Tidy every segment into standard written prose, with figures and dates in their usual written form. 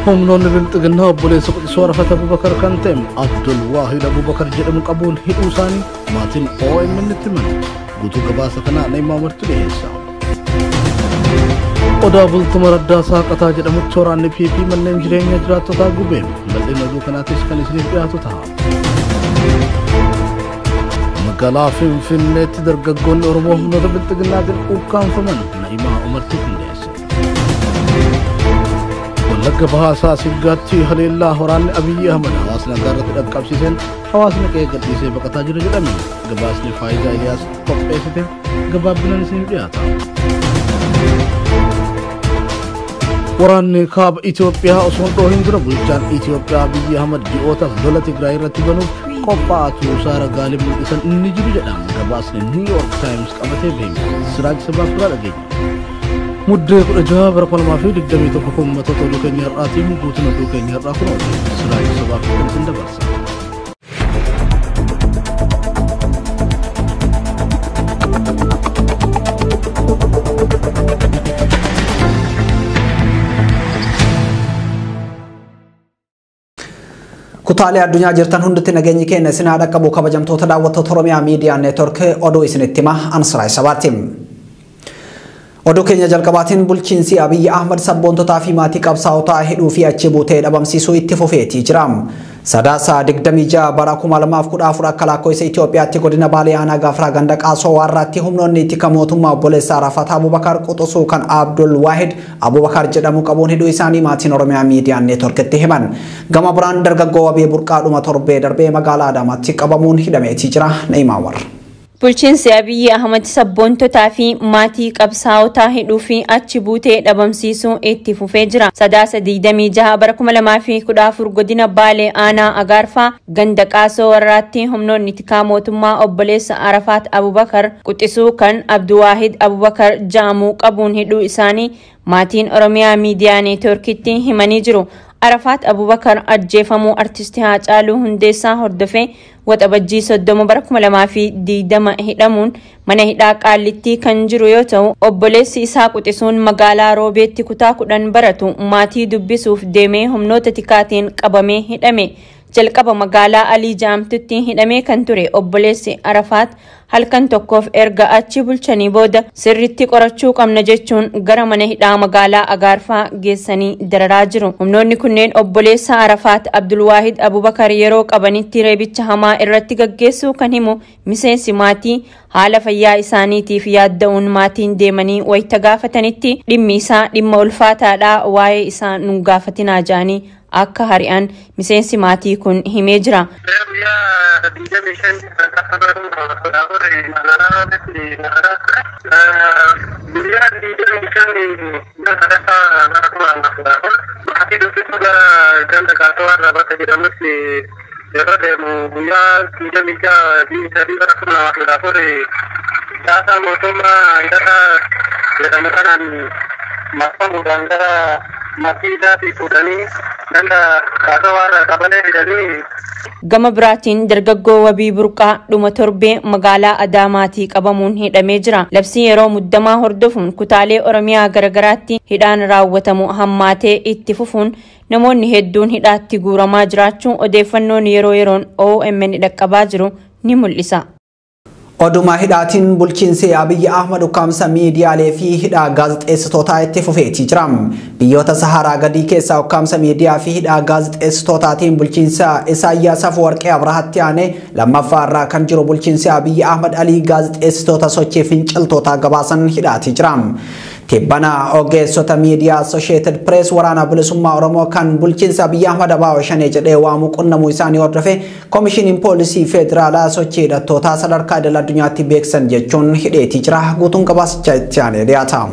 Humnoonni bilxiginnaa obboleessa quxisuu Arafat Abubakar kan ta'e Abdul Waahid Abubakar jedhamu qabuun hidhuu isaanii maatiin OMN itti himan. Guutuu gabaasa kanaa Na'imaa Umartu dhiyeessa. Odaa Bultuma Raddaa Saaqataa jedhamutti waraanni PP manneen jireenya jiraattotaa gube. Bal'ina oduu kanaatis kan isiniif dhiyaatu ta'a. Magaalaa Finfinneetti dargaggoonni Oromoo humnoota bilxiginnaatiin ukkaamfaman Na'imaa Umartu qindeesse. Wallagga Bahaa Saasiggaatti haleellaa waraanni Abiyyi Ahmad hawaasa nagaa irratti dhaqqabsiiseen hawaasni qe'ee gadhiisee baqataa jira jedhame. Gabaasni Faayidaa Iliyaas qopheessite gabaabinaan isiniif dhiyaata. Waraanni kaaba Itoophiyaa osoo hin dhoohin dura bulchaan Itoophiyaa Abiyyi Ahmad ji'ootaaf lola Tigraay irratti banuuf qophaa'aa turuusaa ragaalee mul'isan inni jiru jedhama. Gabaasni New York Times qabatee bahe Siraaj Sabaaf biraa dhageenya. Muddee 16 bara 2021 uummattoota oduu keenya har'aatiin guutuun oduu keenya har'aa kun oolu Siraaj Sabaaf kan isin dabarsa. Kutaalee addunyaa jirtan hundatti nageenyi keenya isin haa dhaqqabu kabajamtoota daawwattoota Oromiyaa Miidiyaa Neetwork oduu isinitti hima Ansiraay Sabaati. Oduu keenya jalqabaatiin bulchiinsi Abiyyi Ahmad sabboontotaa fi maatii qabsaa'otaa hidhuu fi achi buutee dhabamsiisuu itti fufeetii jira. Sadaasa 26 bara 2014 akka lakkoofsa Itoophiyaatti godina Baalee aanaa Gaafraa ganda Qaasoo Waarraatti humnoonni tika mootummaa obboleessa Arafat Abubakar quxisuu kan Abdul Waahid Abubakar jedhamu qabuun hidhuu isaanii maatiin Oromiyaa Miidiyaa Neetworkitti himan. Gama biraan dargaggoo Wabii Burqaadhuma torbee darbee magaalaa Adaamaatti qabamuun hidhameetii jira. Na'imaa Warra. Bulchiinsi Abiyyi Ahmad sabboontotaa fi maatii qabsaa'otaa hidhuu fi achi buutee dhabamsiisuu itti fufee jira. Sadaasa 26 bara 2014 godina Baalee aanaa Agaarfaa ganda Qaasoo Warraatti humnoonni tikaa mootummaa obboleessa Arafaat Abubakar quxisuu kan Abduwaahid Abubakar jedhamu qabuun hidhuu isaanii maatiin Oromiyaa Miidiyaa Neetworkitti himanii jiru. Arafaat Abubakar ajjeefamuu artistii Haacaaluu Hundeessaa hordofee waxabajjii 30 bara 2020 hidhamuun mana hidhaa Qaallittii kan jiru yoo ta'u obboleessi isaa quxisuun magaalaa Roobeetti kutaa 10 baratu maatii dubbisuuf deemee humnoota tikaatiin qabamee hidhame. Jalqaba magaalaa Alii Jaamtutti hidhamee kan ture obboleessi Arafaat halkan tokkoof erga achi bulchanii booda sirriitti qorachuu qabna jechuun gara mana hidhaa magaalaa Agaarfaa geessanii dararaa jiru. Humnoonni kunneen obboleessa Arafaat Abdulwaahid Abubakar yeroo qabanitti reebicha hamaa irratti gaggeessuu kan himu miseensi maatii haala fayyaa isaaniitiif yaadda'uun maatiin deemanii wayita gaafatanitti dhimmi isaa dhimma ulfaataadha waa'ee isaa nun gaafatinaa jedhanii akka hari'an miseensi maatii kun himee jira. Yeroo deemu guyyaa 26 bara 2014 caasaa mootummaa hidhata jedhamu kanaan marfamuudhaan gara maatii isaatii fuudhanii ganda Qaasoo Warraa qabalee hidhanii. Gama biraatiin dargaggoo Wabii Burqaa dhuma torbee magaalaa Adaamaatii qabamuun hidhamee jira. Labsii yeroo muddamaa hordofuun kutaalee Oromiyaa garagaraatti hidhaan raawwatamu hammaatee itti fufuun namoonni hedduun hidhaatti guuramaa jiraachuu odeeffannoon yeroo yeroon OMN dhaqqabaa jiru ni mul'isa. Oduma hidhaatiin bulchiinsi Abiyyi Ahmad ukkaamsa miidiyaalee fi hidhaa gaazexeessitootaa itti fufeetii jira. Biyyoota Saharaa gadii keessaa ukkaamsa miidiyaa fi hidhaa gaazexeessitootaatiin bulchiinsa Isaayyaas Afwerqee Abrahaatti aanee lammaffaa irraa kan jiru bulchiinsi Abiyyi Ahmad Alii gaazexeessitoota sochii finciltootaa gabaasan hidhaatii jira. Tibbana ogeessota miidiyaa Associated Press waraana bilisummaa Oromoo kan bulchiinsa Abiyyi Ahmad Abaa'oo Shanee jedhee waamu qunnamuu isaanii hordofe Koomishiniin Poolisii Federaalaa sochii hidhattootaa sadarkaa idil addunyaatti beeksisan jechuun hidheetii jira. Guutuun gabaasichaa itti aanee dhiyaata.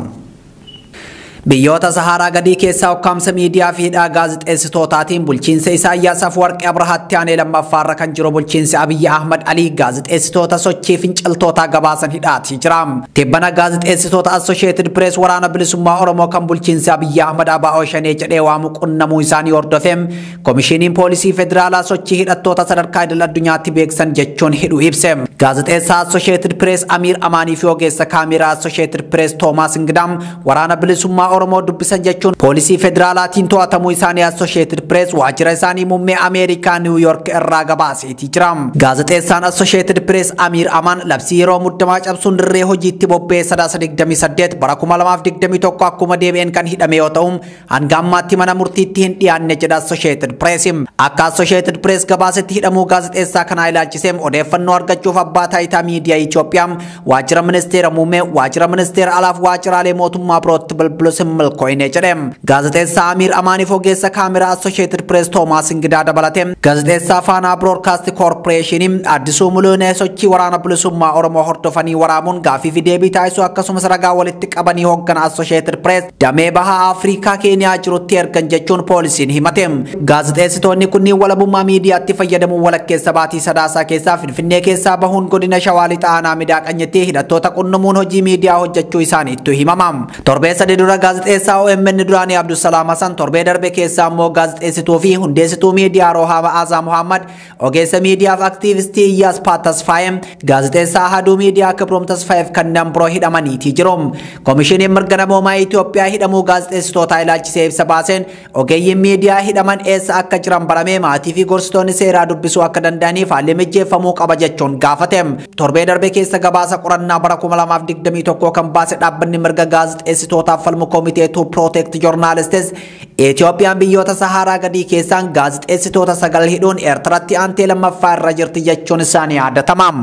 Biyyoota Saharaa gadii keessaa ukkaamsa miidiyaa fi hidhaa gaazexeessitootaatiin bulchiinsa Isaayyaas Afwerqee Abrahaatti aanee lammaffaarra kan jiru bulchiinsi Abiyyi Ahmad Alii gaazexeessitoota sochii finciltootaa gabaasan hidhaatii jira. Tibbana gaazexeessitoota Associated Press waraana bilisummaa Oromoo kan bulchiinsi Abiyyi Ahmad Abaa'oo Shanee jedhee waamu qunnamuu isaanii hordofe Koomishiniin Poolisii Federaalaa sochii hidhattoota sadarkaa idil addunyaatti beeksisan jechuun hidhuu ibse. Gaazexeessaa Associated Press Amiir Amaanii fi ogeessa kaameraa Associated Press Toomaas Ingidaam waraana bilisummaa Oromoo dubbisan jechuun poolisii federaalaatiin to'atamuu isaanii Associated Press waajjira isaanii muummee Ameerikaa New York irraa gabaaseetii jira. Gaazexeessaan Associated Press Amiir Amaan labsii yeroo muddamaa cabsuun dirree hojiitti bobba'ee Sadaasa 28 bara 2021 akkuma deebi'een kan hidhame yoo ta'u, hanga ammaatti mana murtiitti hin dhiyaanne jedha Associated Press. Akka Associated Press gabaasetti hidhamuu gaazexeessaa kanaa ilaalchisee odeeffannoo argachuuf abbaa taayitaa miidiyaa Itoophiyaa, waajjira ministeera muummee, waajjira ministeera alaaf waajjiraalee mootummaa birootti bilbilus hin milkoofne jedhe. Gaazexeessaa Amiir Amaaniif ogeessa kaameraa Associated Press Toomaas Ingidaa dabalate gaazexeessaa Faanaa Broadcast Corporation Addisuu Muluunee sochii waraana bilisummaa Oromoo hordofanii waraabuun gaaffii fi deebii taasisuu akkasumas ragaa walitti qabanii hoogganaa Associated Press damee baha Afrikaa Keeniyaa jirutti ergan jechuun poolisiin himate. Gaazexeessitoonni kunniin walabummaa miidiyaatti fayyadamuun walakkeessa baatii Sadaasaa keessaa Finfinnee keessaa bahuun godina Shawaa Lixaa aanaa Midaaqanyitti hidhattoota qunnamuun hojii miidiyaa hojjechuu isaaniittu himama. Torbee 3 dura gaazexeessaa OMN duraanii Abdusalaam Hasan, torbee darbe keessaa immoo gaazexeessituu fi hundeessituu miidiyaa Rohaa Ma'aazaa Muhammad, ogeessa miidiyaa fi aktiivistii Iyyaas Tasfaayee, gaazexeessaa Ahaduu Miidiyaa Kibroom Tasfaayeef kanneen biroo hidhamaniitii jiru. Koomishiniin mirga namoomaa Itoophiyaa hidhamuu gaazexeessitootaa ilaalchisee ibsa baaseen ogeeyyiin miidiyaa hidhaman eessa akka jiran baramee maatii fi gorsitoonni seeraa dubbisuu akka danda'aniif haalli mijeeffamuu qaba jechuun gaafate. Torbee darbe keessa gabaasa qorannaa bara 2021 kan baase dhaabbanni mirga gaazexeessitootaaf falmu Komitee to Protect Journalists Itoophiyaan biyyoota Saharaa gadii keessaan gaazexeessitoota 9 hidhuun Eertiraatti aantee lammaffaa irra jirti jechuun isaanii yaadatama.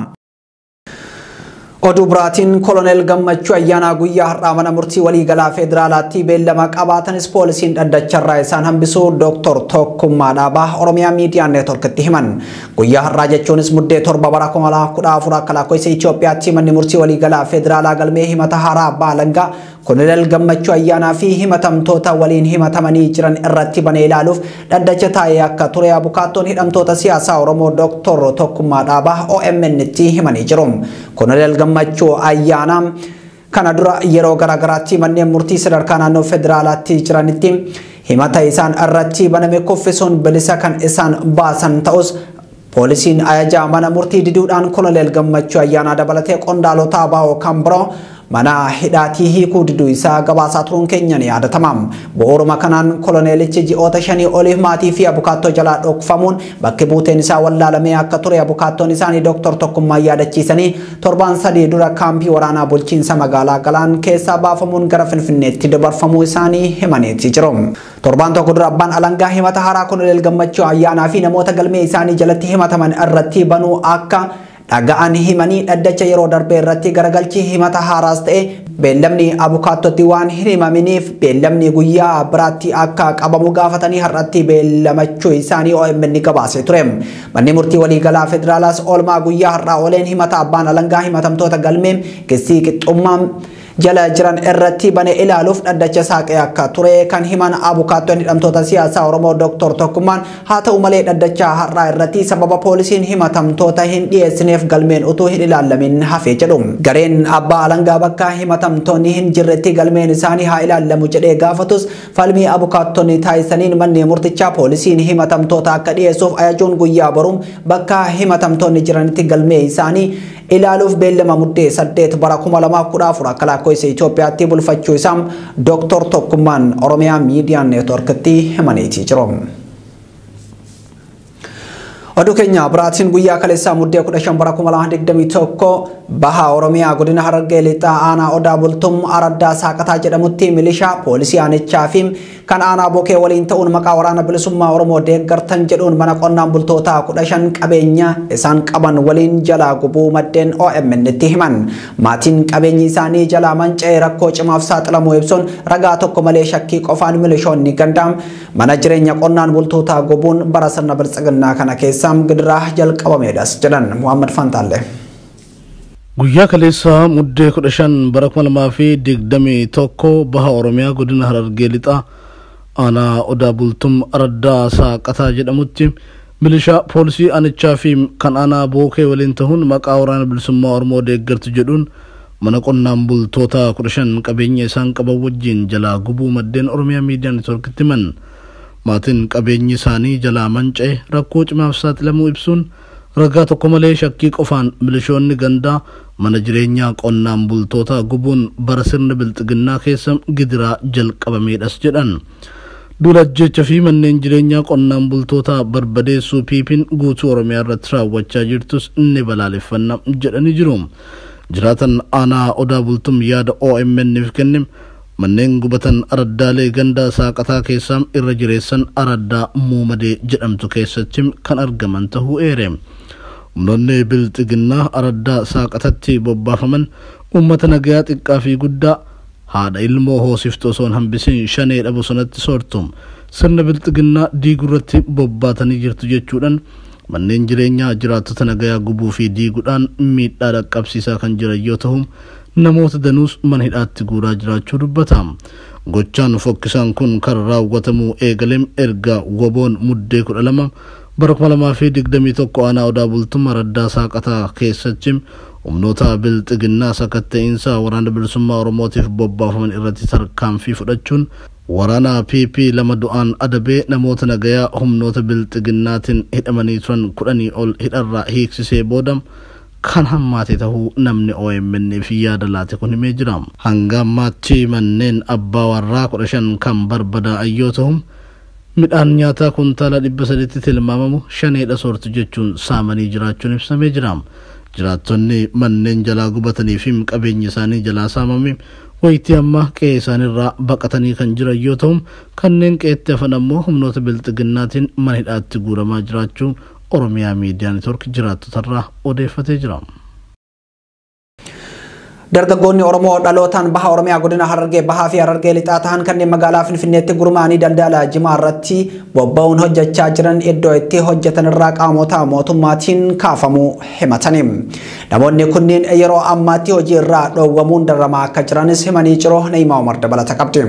Oduu biraatiin Koloneel Gammachuu Ayyaanaa guyyaa har'aa mana murtii waliigalaa federaalaatti beellama qabaatanis poolisiin dhaddacharraa isaan hambisuu Dooktor Tokkummaa Dhaabaa Oromiyaa Miidiyaa Neetworkitti himan. Guyyaa har'aa jechuunis Muddee 7 bara 2014 akka lakkoofsa Itoophiyaatti manni murtii waliigalaa federaalaa galmee himata haaraa abbaa alangaa Koloneel Gammachuu Ayyaanaa fi himatamtoota waliin himatamanii jiran irratti banee ilaaluuf dhaddacha taa'ee akka ture abukaattoon hidhamtoota siyaasaa Oromoo Dooktor Tokkummaa Dhaabaa OMN'tti himanii jiru. Koloneel Gammachuu Ayyaanaa kana dura yeroo garaagaraatti manneen murtii sadarkaa naannoo federaalaatti jiranitti himata isaan irratti baname kuffisuun bilisa kan isaan baasan ta'us poolisiin ajaja mana murtii diduudhaan Koloneel Gammachuu Ayyaanaa dabalatee qondaalota ABO kan biroo mana hidhaatii hiikuu diduu isaa gabaasaa turuun keenya ni yaadatama. Bu'uuruma kanaan koloneelichi ji'oota 5 oliif maatii fi abukaattoo jalaa dhokfamuun bakki buuteen isaa wallaalamee akka ture abukaattoon isaanii Dooktor Tokkummaa yaadachiisanii torbaan 3 dura kaampii waraanaa bulchiinsa magaalaa Galaan keessaa baafamuun gara Finfinneetti dabarfamuu isaanii himaniiti jiru. Torbaan 1 dura abbaan alangaa himata haaraa Koloneel Gammachuu Ayyaanaa fi namoota galmee isaanii jalatti himataman irratti banuu akka dhaga'an himanii dhaddacha yeroo darbe irratti garagalchii himata haaraas ta'e beellamni abukaattotti waan hin himaminiif beellamni guyyaa biraatti akka qabamu gaafatanii har'atti beellamachuu isaanii OMN gabaasee ture. Manni murtii waliigalaa federaalaas oolmaa guyyaa har'aa ooleen himata abbaan alangaa himatamtoota galmeen kissii qixxummaa jala jiran irratti bane ilaaluuf dhaddacha saaqee akka ture kan himan abukaattoon hidhamtoota siyaasaa Oromoo Dooktor Tokkummaan, haa ta'u malee dhaddacha har'aa irratti sababa poolisiin himatamtoota hin dhiyeessineef galmeen utuu hin ilaalamin hafee jedhu. Gareen abbaa alangaa bakka himatamtoonni hin jirretti galmeen isaanii haa ilaalamu jedhee gaafatus falmii abukaattoonni taasisaniin manni murtichaa poolisiin himatamtoota akka dhiyeessuuf ajajuun guyyaa boruun bakka himatamtoonni jiranitti galmee isaanii ilaaluuf beellama Muddee 8 bara 2014 akka lakkoofsa Itoophiyaatti bulfachuu isaa Dooktor Tokkummaan Oromiyaa Miidiyaa Neetworkitti himaniitii jiru. Oduu keenya biraatiin guyyaa kaleessaa Muddee 15 bara 2021 baha Oromiyaa godina Harargee Lixaa aanaa Odaa Bultum Araddaa Saaqataa jedhamutti milishaa poolisii aanichaa fi kan aanaa Bokee waliin ta'uun maqaa waraana bilisummaa Oromoo deeggartan jedhuun mana qonnaan bultootaa 15 qabeenya isaan qaban waliin jalaa gubuu maddeen OMN tti himan. Maatiin qabeenyi isaanii jalaa manca'ee rakkoo cimaaf saaxilamuu ibsuun ragaa tokko malee shakkii qofaan milishoonni gandaam mana jireenya qonnaan bultootaa gubuun bara sirna biltsiginnaa kana keessa gidiraa jalqabameedhas jedhan. Muhammad Fantaalle. Guyyaa kaleessaa Muddee 15 bara 2021 baha Oromiyaa godina Harargee Lixaa aanaa Odaa Bultum Araddaa Saaqataa jedhamutti milishaa poolisii aanichaa fi kan aanaa Bookee waliin ta'uun maqaa waraana bilisummaa Oromoo deeggartu jedhuun mana qonnaan bultoota 15 qabeenya isaan qaban wajjin jalaa gubuu maddeen Oromiyaa Miidiyaa Neetworkitti himan. Maatiin qabeenyi isaanii jalaa manca'e rakkoo cimaaf saaxilamuu ibsuun Ragaa tokko malee shakkii qofaan milishoonni gandaa mana jireenyaa qonnaan bultoota gubuun bara sirna bilxiginnaa keessa gidiraa jalqabameedhas jedhan. Duula ajjeecha fi manneen jireenyaa qonnaan bultoota barbadeessuu PP'n guutuu Oromiyaa irratti raawwachaa jirtus ni balaaleffanna jedhanii jiru. Jiraatan aanaa Odaa Bultum yaada OMN'f kenne manneen gubatan araddaalee gandaa saaqataa keessaa irra jireessan araddaa Muumadee jedhamtu keessatti kan argaman tahuu eere. Humnoonni bilxiginnaa araddaa saaqatatti bobbaafaman uummata nagayaa xiqqaa fi guddaa haadha ilmoo hoosiftu osoo hin hambisiin shaneedha bosonatti soortu. Sirna bilxiginnaa diigurratti bobbaatanii jirtu jechuudhaan manneen jireenyaa jiraattota nagayaa gubuu fi diiguudhaan miidhaa dhaqqabsiisaa kan jiran yoo ta'u namoota danuus mana hidhaatti guuraa jiraachuu dubbata. Gochaan fokkisaan kun kan raawwatamuu eegaleem erga woboon muddee 12 bara 2021 aanaa Odaa Bultum araddaa saaqataa keessatti humnoota bilxiginnaa sakatta'insa waraana bilisummaa Oromootiif bobbaafaman irratti tarkaanfii fudhachuun waraana PP 2 du'aan adabee namoota nagayaa humnoota bilxiginnaatiin hidhamanii turan 10 ol hidharraa hiiksisee booda kan hammaate tahuu namni OMN fi yaada laate kun himee jira. Hanga ammaatti manneen abbaa warraa 15 kan barbadaa'an yoo ta'u midhaan nyaataa kuntaala 300 tilmaamamu shaneedha soortu jechuun saamanii jiraachuun ibsamee jira. Jiraattonni manneen jalaa gubatanii fi qabeenyi isaanii jalaa saamame wayitii ammaa qe'ee isaaniirraa baqatanii kan jiran yoo ta'u kanneen qe'eetti hafan ammoo humnoota bilxiginnaatiin mana hidhaatti guuramaa jiraachuu Oromiyaa Miidiyaa Neetwoork jiraattotarraa odeeffatee jira. Dargaggoonni Oromoo dhalootaan baha Oromiyaa godina Harargee bahaa fi Harargee lixaa ta'an kanneen magaalaa Finfinneetti gurmaa'anii daldala jimaa irratti bobba'uun hojjechaa jiran iddoo itti hojjetan irraa qaamota mootummaatiin kaafamuu himatani. Namoonni kunneen yeroo ammaatti hojii irraa dhoowwamuun dararamaa akka jiranis himanii jiru. Na'imaa Umar dabalata qabdi.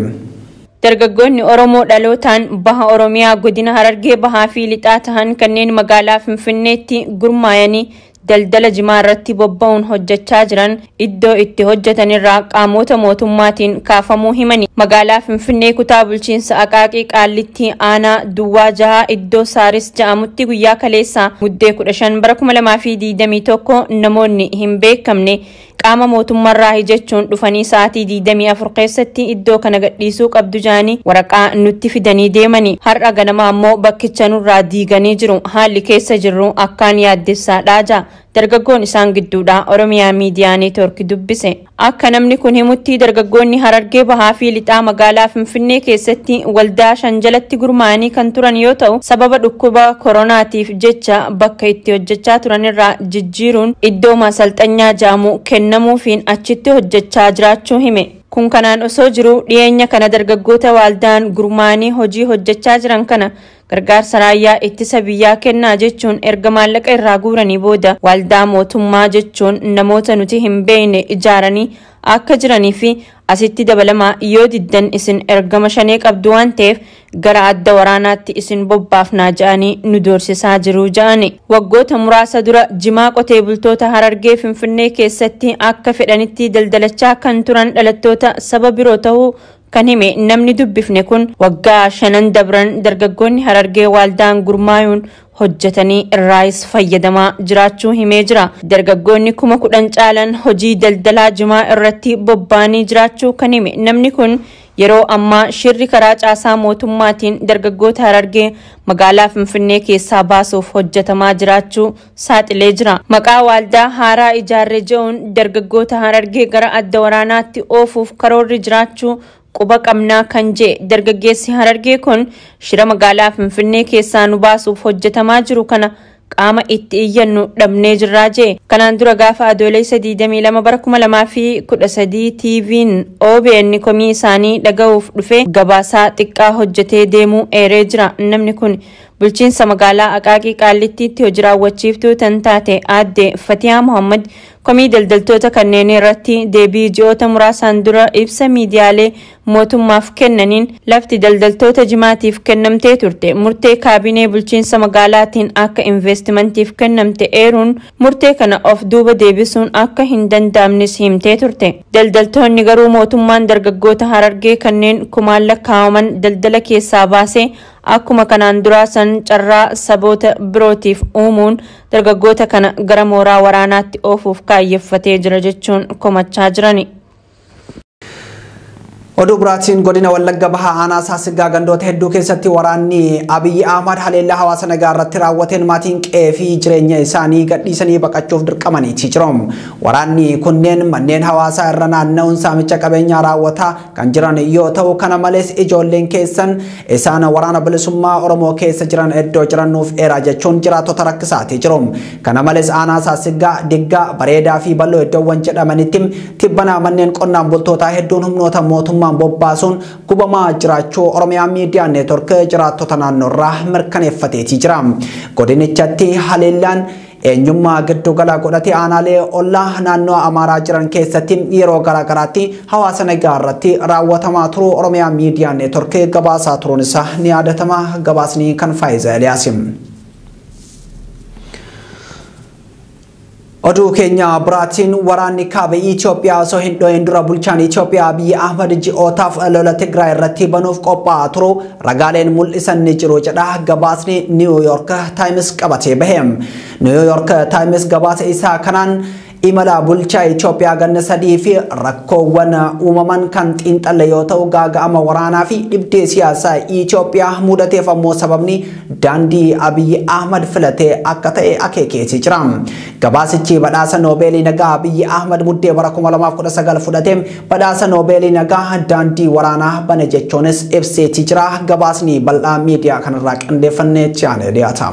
Dargaggoonni Oromoo dhalootaan baha Oromiyaa godina Harargee bahaa fi lixaa ta'an kanneen magaalaa Finfinneetti gurmaa'anii daldala jimaa irratti bobba'uun hojjechaa jiran iddoo itti hojjetan irraa qaamota mootummaatiin kaafamuu himani. Magaalaa Finfinnee kutaa bulchiinsa Aqaaqii Qaallitti aanaa Duwwaa Jahaa iddoo Saaris jedhamutti guyyaa kaleessaa muddee 15 bara 2021 namoonni hin beekamne qaama mootummaarraa hijachuun dhufanii sa'aatii 24 keessatti iddoo kana gadhiisuu qabdu jaanii waraqaa nutti fidanii deemani. Har'a ganama ammoo bakkicha nurraa diiganii jiru. Haalli keessa jirru akkaan yaaddessaadhaa jaa. Dargaggoon isaan gidduudhaa Oromiyaa Miidiyaa Neetwoork dubbise. Akka namni kun himutti dargaggoonni Harargee bahaa fi lixaa magaalaa Finfinnee keessatti waldaa shan jalatti gurmaa'anii kan turan yoo ta'u sababa dhukkuba koronaatiif jecha bakka itti hojjechaa turan irraa jijjiiruun iddoo maasalxanyaa jaamu kennamuufiin achitti hojjechaa jiraachuu hime. Kun kanaan osoo jiru dhiyeenya kana dargaggoota waldaan gurmaa'anii hojii hojjechaa jiran kana gargaarsa raayyaa ittisa biyyaa kennaa jechuun erga maallaqa irraa guuranii booda waldaa mootummaa jechuun namoota nuti hin beekne ijaaranii akka jiranii fi asitti dabalamaa yoo diddan isin ergama shanee qabdu waan ta'eef gara adda waraanaatti isin bobbaafnaa ja'anii nu doorsisaa jiru ja'ani. Waggoota muraasa dura jimaa qotee bultoota Harargee Finfinnee keessatti akka fedhanitti daldalachaa kan turan dhalattoota saba biroo ta'uu kan hime namni dubbifne kun waggaa 5 dabran dargaggoonni Harargee waldaan gurmaayuun hojjetanii irraayis fayyadamaa jiraachuu himee jira. Dargaggoonni 10,000 caalan hojii daldalaa jimaa irratti bobba'anii jiraachuu kan hime namni kun yeroo ammaa shirri karaa caasaa mootummaatiin dargaggoota Harargee magaalaa Finfinnee keessaa baasuuf hojjetamaa jiraachuu saaxilee jira. Maqaa waldaa haaraa ijaarree jedhuun dargaggoota Harargee gara adda waraanaatti oofuuf karoorri jiraachuu quba qabnaa kan jee dargaggeessi Harargee kun shira magaalaa Finfinnee keessaa nu baasuuf hojjetamaa jiru kana qaama itti iyyannu dhabnee jirraa jee. Kanaan dura gaafa adoolessa 22 bara 2013 TV'n OBN komii isaanii dhaga'uuf dhufe gabaasaa xiqqaa hojjetee deemuu eeree jira. Namni kun bulchiinsa magaalaa Aqaaqii Qaallittiitti hojii raawwachiiftuu tan taate aadde Fatiyaa Muhammad komii daldaltoota kanneen irratti deebii ji'oota muraasaan dura ibsa miidiyaalee mootummaaf kennaniin lafti daldaltoota jimaatiif kennamtee turte murtee kaabinee bulchiinsa magaalaatiin akka investimantiif kennamte eeruun murtee kana of duuba deebisuun akka hin danda'amnes himtee turte. Daldaltoonni garuu mootummaan dargaggoota Harargee kanneen kumaan lakkaa'aman daldala keessaa baasee Akkuma kanaan duraa san carraa saboota birootiif uumuun dargaggoota kana gara mooraa waraanaatti oofuuf kaayyeffatee jira jechuun komachaa jirani. Oduu biraatiin godina Wallagga Bahaa aanaa Saasiggaa gandoota hedduu keessatti waraanni Abiyyi Ahmad haleellaa hawaasa nagaa irratti raawwateen maatiin qe'ee fi jireenya isaanii gadhiisanii baqachuuf dirqamaniiti jiru. Waraanni kunneen manneen hawaasaa irra naanna'uun saamicha qabeenyaa raawwataa kan jiran yoo ta'u, kana malees ijoolleen keessan isaan waraana bilisummaa Oromoo keessa jiran iddoo jiran nuuf eeraa jechuun jiraattota rakkisaati jiru. Kana malees aanaa Saasiggaa, Diggaa, Bareedaa fi Bal'oo iddoowwan jedhamanitti tibbana manneen qonnaan bultootaa hedduun humnoota mootummaa bobbaasuun gubamaa jiraachuu Oromiyaa Miidiyaa Neetwork jiraattota naannoorraa mirkaneeffateetii jira. Godinichatti haleellaan eenyummaa giddugala godhatee aanaalee ollaa naannoo Amaaraa jiran keessatti yeroo garaagaraatti hawaasa nagaa irratti raawwatamaa turuu Oromiyaa Miidiyaa Neetwork gabaasaa turuun isaa ni yaadatama. Gabaasni kan Faayiza Eliyaasim. Oduu keenya biraatiin waraanni kaaba Itoophiyaa osoo hin dho'in dura bulchaan Itoophiyaa Abiyyi Ahmad ji'ootaaf lola Tigraay irratti banuuf qophaa'aa turu ragaaleen mul'isan ni jiru jedha gabaasni New York Times qabatee bahe. New York Times gabaasa isaa kanaan imala bulchaa Itoophiyaa ganna sadii fi rakkoowwan uumaman kan xiinxalle yoo ta'u, gaaga'ama waraanaa fi dhibdee siyaasaa Itoophiyaa mudateef ammoo sababni daandii Abiyyi Ahmad filatee akka ta'e akeekeetii jira. Gabaasichi badhaasa Noobeelii nagaa Abiyyi Ahmad muddee bara 2019 fudhatee badhaasa Noobeelii nagaa daandii waraanaa bane jechuunis ibseetii jira. Gabaasni bal'aa miidiyaa kanarraa qindeeffannee chaanee dhiyaata.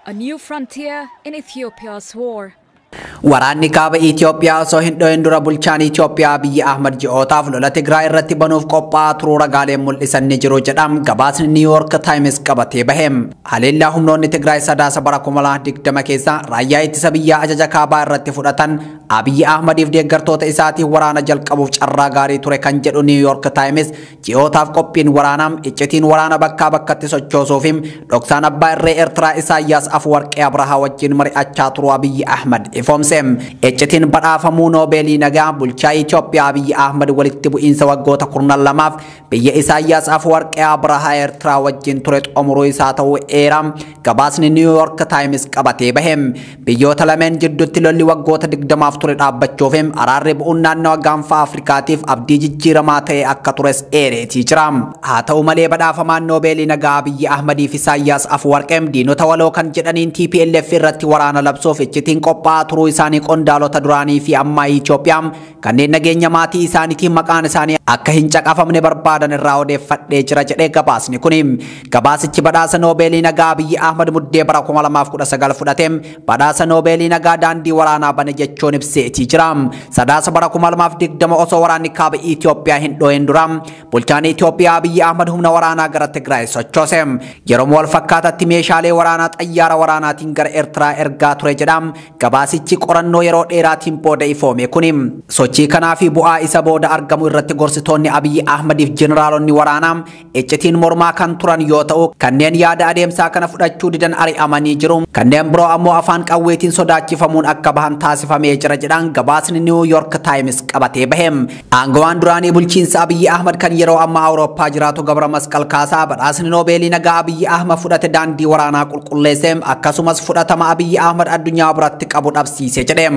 A new frontier in Ethiopia's war. Waraanni kaaba Itoophiyaa osoo hin dho'in dura bulchaan Itoophiyaa Abiyyi Ahmad ji'ootaaf lola Tigraay irratti banuuf qophaa'aa turuu ragaaleen mul'isan ni jiru jedha gabaasni New York Times qabatee bahe. Haleellaa humnoonni Tigraay sadaasa bara 2020 keessa raayyaa ittisa biyyaa ajaja kaabaa irratti fudhatan Abiyyi Ahmadiif deeggartoota isaatiif waraana jalqabuuf carraa gaarii ture kan jedhu New York Times ji'ootaaf qophiin waraanaa iccitiin waraana bakkaa bakkatti sochoosuu fi dhoksaan abbaa irree Eertiraa Isaayyaas Afwerqee Abrahaa wajjin mari'achaa turuu Abiyyi Ahmad ifoomse. Iccitiin badhaafamuu Noobeelii nagaa bulchaa Itoophiyaa Abiyyi Ahmad walitti bu'iinsa waggoota 12 biyya Isaayyaas Afwerqee Abrahaa Eertiraa wajjin ture xumuruu isaa ta'uu eera gabaasni New York Times qabatee bahe. Biyyoota lameen jidduutti lolli waggoota 20 ture dhaabbachuuf araarri bu'uun naannawa gaanfa Afrikaatiif abdii jijjiiramaa ta'e akka tures eereetii jira. Haa ta'u malee badhaafamaan Noobeelii nagaa Abiyyi Ahmadii fi Isaayyaas Afwerqee diinota waloo kan jedhaniin TPLF irratti waraana labsuuf iccitiin qophaa'aa turuu isaanii qondaalota duraanii fi ammaa Itoophiyaa kanneen nageenya maatii isaaniitiin maqaan isaanii akka hin caqafamne barbaadan irraa odeeffadhee jira jedhee gabaasni kuni. Gabaasichi badhaasa Noobeelii nagaa Abiyyi Ahmad muddee bara 2019 fudhate badhaasa Noobeelii nagaa daandii waraanaa bane jechuun ibseetii jira. Sadaasa bara 2020 osoo waraanni kaaba Itoophiyaa hin dho'in dura bulchaan Itoophiyaa Abiyyi Ahmad humna waraanaa gara Tigraay sochoose. Yeroo wal fakkaatatti meeshaalee waraanaa xayyaara waraanaatiin gara Eertiraa ergaa ture jedha gabaasichi qorannoo yeroo dheeraatiin booda ifoome kuni. Sochii kanaa fi bu'aa isa booda argamu irratti gorsitoonni Abiyyi Ahmadiif jeneraalonni waraanaa iccitiin mormaa kan turan yoo ta'u, kanneen yaada adeemsaa kana fudhachuu didan ari'amanii jiru. Kanneen biroo ammoo afaan qawweetiin sodaachifamuun akka bahan taasifamee jira jedhan gabaasni New York Times qabatee bahe. Aangawaan duraanii bulchiinsa Abiyyi Ahmad kan yeroo ammaa Awurooppaa jiraatu Gabra Masqal Kaasaa badhaasni Noobeelii nagaa Abiyyi Ahmad fudhate daandii waraanaa qulqulleesse akkasumas fudhatama Abiyyi Ahmad addunyaa biratti qabu dhabsiise jedhe.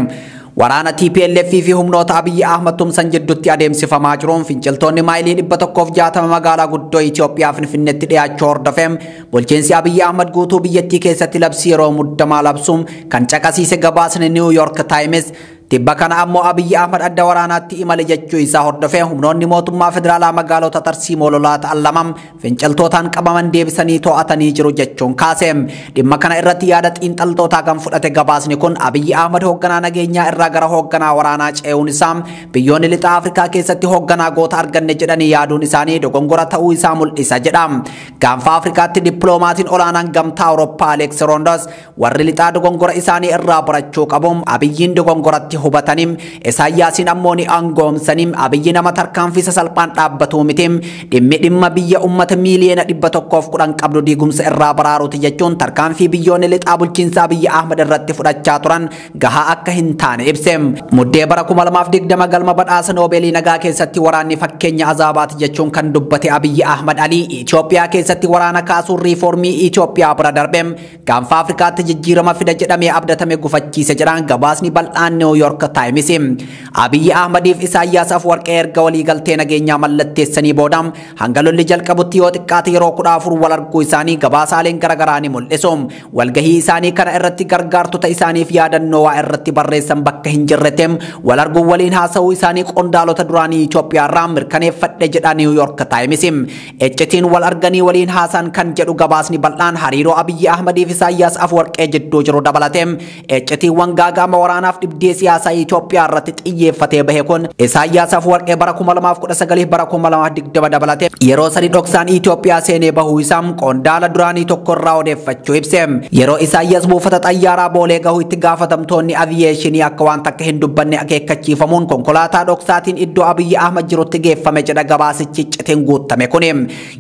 Waraana TPLF fi humnoota Abiyyi Ahmad tumsan jidduutti adeemsifamaa jiruun finciltoonni maayilii 160 magaalaa guddoo Itoophiyaa Finfinneetti dhiyaachuu hordofee bulchiinsi Abiyyi Ahmad guutuu biyyattii keessatti labsii yeroo muddamaa labsuun kan caqasiise gabaasni New York Times Tibba kana ammoo Abiyyi Ahmad adda waraanaatti imale jechuu isaa hordofee humnoonni mootummaa federaalaa magaalota tarsiimoo lolaa ta'an lama finciltootaan qabaman deebisanii to'atanii jiru jechuun kaase. Dhimma kana irratti yaada xiinxaltootaa kan fudhate gabaasni kun Abiyyi Ahmad hoogganaa nageenyaa irraa gara hoogganaa waraanaa ce'uun isaa biyyoonni lixa Afrikaa keessatti hoogganaa goota arganne jedhanii yaaduun isaanii dogongora ta'uu isaa mul'isa jedha. Gaanfa Afrikaatti dippiloomaatiin olaanaan gamtaa Awurooppaa Aleeks Roondos warri lixaa dogongora isaanii irraa barachuu qabu Abiyyiin dogongoratti hubataniim Isaayyaasiin ammoo ni aangoomsaniim. Abiyyi nama tarkaanfii sasalphaan dhaabbatu mitiim. Dhimmi dhimma biyya uummata miiliyoona 110 qabdu diigumsa irraa baraaruuti jechuun tarkaanfii biyyoonni lixaa bulchiinsa Abiyyi Ahmad irratti fudhachaa turan gahaa akka hin taane ibse. Muddee bara 2020 galma badhaasa Noobeelii nagaa keessatti waraanni fakkeenya azaabaati jechuun kan dubbate Abiyyi Ahmad Ali Itoophiyaa keessatti waraana kaasuun riiformii Itoophiyaa bira darbe gaanfa Afrikaatti jijjiirama fida jedhamee abdatame gufachiise jedhaan gabaasni bal'aan New York Times. Abiyyi Ahmadiif Isaayyaas Afwerqee erga waliigaltee nageenyaa mallatteessanii booda hanga lolli jalqabutti yoo xiqqaate yeroo 14 wal arguu isaanii gabaasaaleen garaagaraa ni mul'isu. Walgahii isaanii kana irratti gargaartota isaaniif yaadannoo waa irratti barreessan bakka hin jirretti wal arguu waliin haasa'uu isaanii qondaalota duraanii Itoophiyaa irraa mirkaneeffadhe jedha New York Times. Iccitiin wal arganii waliin haasa'an kan jedhu gabaasni bal'aan hariiroo Abiyyi Ahmadiif Isaayyaas Afwerqee jidduu jiru dabalate iccitiiwwan gaaga'ama waraanaaf dhibdee siyaasaa Itoophiyaa irratti xiyyeeffatee bahe kun Isaayyaas Afwerqee bara 2019 bara 2020 dabalate yeroo sadi dhoksaan Itoophiyaa seenee bahuu isaa qondaala duraanii tokko irraa odeeffachuu ibse. Yeroo Isaayyaas buufata xayyaaraa Boolee gahu itti gaafatamtoonni aviyeeshinii akka waan takka hin dubbanne akeekkachiifamuun konkolaataa dhoksaatiin iddoo Abiyyi Ahmad jirutti geeffame jedha gabaasichi iccitiin guutame kuni.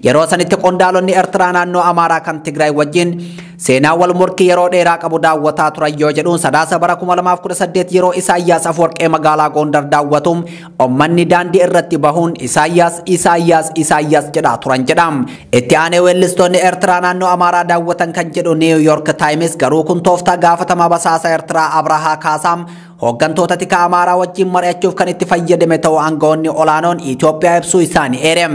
Yeroo sanitti qondaalonni Eertiraa naannoo Amaaraa kan Tigraay wajjin seenaa wal morkii yeroo dheeraa qabu daawwataa turan yoo jedhuun sadaasa bara 2018 yeroo Isaayyaas Afwerqee magaalaa Gondar daawwatu uummanni daandii irratti bahuun Isaayyaas Isaayyaas Isaayyaas jedhaa turan jedham. Itti aanee weellistoonni Eertiraa naannoo Amaaraa daawwatan kan jedhu New York Times garuu kun tooftaa gaafatamaa basaasa Eertiraa Abrahaa Kaasaam hooggantoota tika Amaaraa wajjin mari'achuuf kan itti fayyadame ta'uu aangawoonni olaanoon Itoophiyaa ibsuu isaanii eere.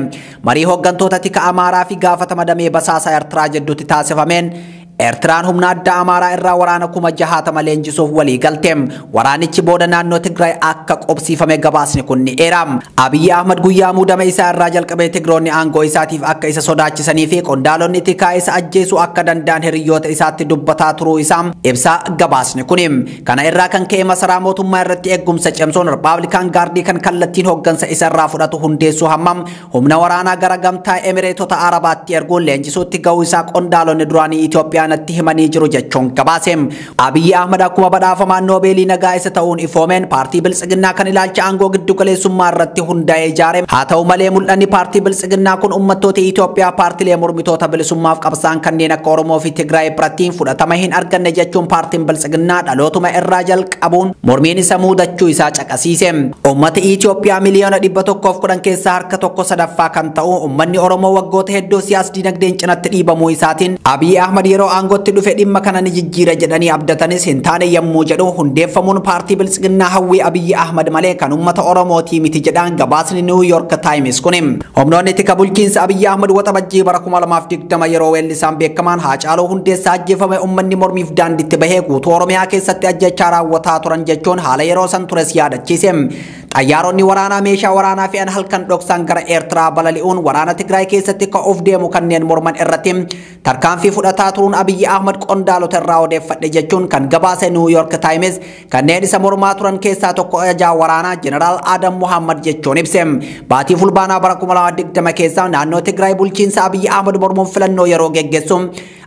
Marii hooggantoota tika Amaaraa fi gaafatama damee basaasa Eertiraa jidduutti taasifameen Eertiraan humna addaa Amaaraa irraa waraana 60,000 leenjisuuf walii galte. Waraanichi booda naannoo Tigraay akka qobsiifame gabaasni kun ni eera. Abiyyi Ahmad guyyaa muudama isaa irraa jalqabee Tigroonni aangoo isaatiif akka isa sodaachisanii fi qondaalonni tikaa isa ajjeesuu akka danda'an hiriyoota isaatti dubbataa turuu isaa ibsa gabaasni kun. Kana irraa kan ka'e masaraa mootummaa irratti eegumsa cimsuun Rippaabilikaan Gaardii kan kallattiin hooggansa isa irraa fudhatu hundeessuu hammam humna waraanaa gara gamtaa Emireetota Arabaatti erguun leenjisuutti ga'uu isaa qondaalonni duraanii Itoophiyaa natti himanii jiru jechuun gabaase. Abiyyi Ahmad akkuma badhaafamaan Noobeelii nagaa isa ta'uun ifoomeen paartii Biltsiginnaa kan ilaalcha aangoo giddu galeessummaa irratti hundaa'ee ijaare. Haa ta'u malee mul'anni paartii Biltsiginnaa kun uummattoota Itoophiyaa paartilee mormitoota bilisummaaf qabsaan kanneen akka Oromoo fi Tigraay biratti fudhatama hin arganne jechuun paartiin Biltsiginnaa dhalootuma irraa jalqabuun mormiin isa muudachuu isaa caqasiise. Uummata Itoophiyaa miliyoona 110 keessaa harka 1/3 kan ta'u uummanni Oromoo waggoota hedduu siyaas dinagdeen cinatti dhiibamuu isaatiin Abiyyi Ahmad yeroo aangootti dhufe dhimma kana ni jijjiira jedhanii abdatanis hin taane yommuu jedhu hundeeffamuun paartii Biltsiginnaa hawwii Abiyyi Ahmad malee kan uummata Oromootii miti jedhaan gabaasni New York Times kuni. Humnoonni tika bulchiinsa Abiyyi Ahmad waxabajjii bara 2020 yeroo weellisaan beekamaan Haacaaluu Hundeessaa ajjeefame uummanni mormiif daandiitti bahee guutuu Oromiyaa keessatti ajjechaa raawwataa turan jechuun haala yeroo san tures yaadachiise. Xayyaaronni waraanaa meeshaa waraanaa fe'an halkan dhoksaan gara Eertiraa balali'uun waraana Tigraay keessatti ka'uuf deemu kanneen morman irratti tarkaanfii fudhataa turuun Abiyyi Ahmad qondaalota irraa odeeffadhe jechuun kan gabaase New York Times kanneen isa mormaa turan keessaa tokko ajajaa waraanaa Jeneraal Adam Muhammad jechuun ibse. Baatii fulbaanaa bara 2020 keessa naannoo Tigraay bulchiinsa Abiyyi Ahmad mormuun filannoo yeroo geggeessu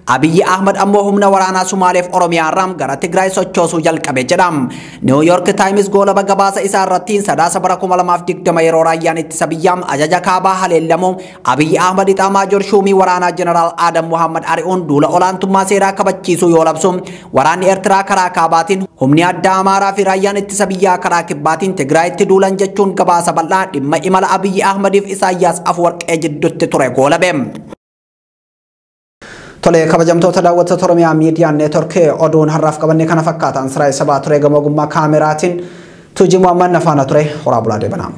Abiyyi Ahmad ammoo humna waraanaa Sumaaleef Oromiyaa irraa gara Tigraay sochoosuu jalqabe jedham. New York Times goolaba gabaasa isaa irratti sadaasa bara 2020 yeroo raayyaan ittisa biyyaa ajaja kaabaa haleellamu Abiyyi Ahmad Itaamaajoor shuumii waraanaa Jeneraal Adam Muhammad ari'uun duula olaantummaa seeraa kabachiisuu yoo labsu waraanni Eertiraa karaa kaabaatiin humni addaa Amaaraa fi raayyaan ittisa biyyaa karaa kibbaatiin Tigraayitti duulan jechuun gabaasa bal'aa dhimma imala Abiyyi Ahmadiif Isaayyaas Afwerqee jidduutti ture goolabe. Tolee kabajamtoota daawwattoota Oromiyaa Miidiyaa Neetwork oduun har'aaf qabanne kana fakkaatan siraa sabaa ture gama ogummaa kaameraatiin Tuujii Muhammad Nafaana ture horaa bulaa deebanaa.